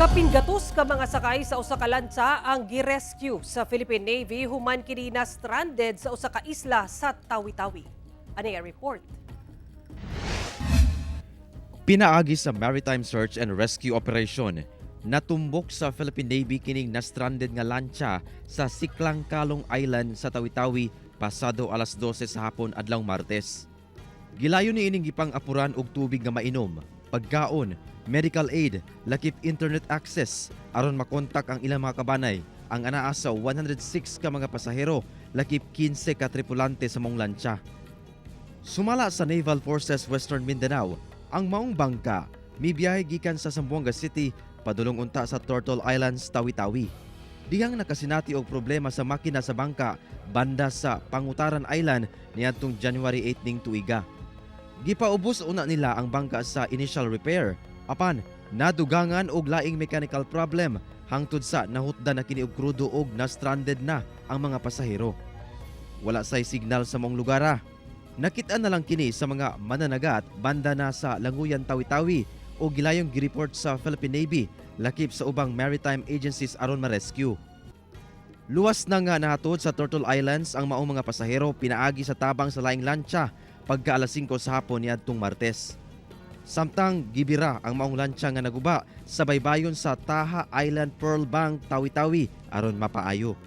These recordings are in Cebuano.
Kapin gatos ka mga sakay sa usa ka lantsa ang gi-rescue sa Philippine Navy human kini na stranded sa usa ka isla sa Tawi-Tawi. Ani ang report. Pinaagi sa Maritime Search and Rescue Operation, natumbok sa Philippine Navy kining na-stranded nga lantsa sa Siklang Kalong Island sa Tawi-Tawi pasado alas 12 sa hapon adlaw Martes. Gilayon ni ining gipang-apuran og tubig nga mainom, pagkaon, medical aid, lakip internet access aron makontak ang ilang mga kabanay, ang anaa sa 106 ka mga pasahero lakip 15 ka tripulante sa maong lantsa. Sumala sa Naval Forces Western Mindanao, ang maong bangka mibiyahe gikan sa Zamboanga City padulong unta sa Turtle Islands, Tawi-Tawi. Dihang nakasinati og problema sa makina sa bangka banda sa Pangutaran Island niadtong January 8 ning tuiga. Gipaubos una nila ang bangka sa initial repair apan nadugangan og laing mechanical problem hangtod sa nahutdan na kini og krudo og na-stranded na ang mga pasahero. Wala say signal sa maong lugar ah. Nakita na lang kini sa mga mananagat banda na sa Languyan, Tawi-Tawi o gilayong gireport sa Philippine Navy lakip sa ubang maritime agencies aron ma-rescue. Luwas na nga nahatod sa Turtle Islands ang maong mga pasahero pinaagi sa tabang sa laing lantsa pagka alas 5 sa hapon niadtong Martes. Samtang gibira ang maong lantsa nga naguba sa baybayon sa Taha Island, Pearl Bank, Tawi-Tawi aron mapaayo.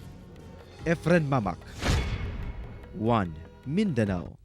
Efren Mamak, 1 Mindanao.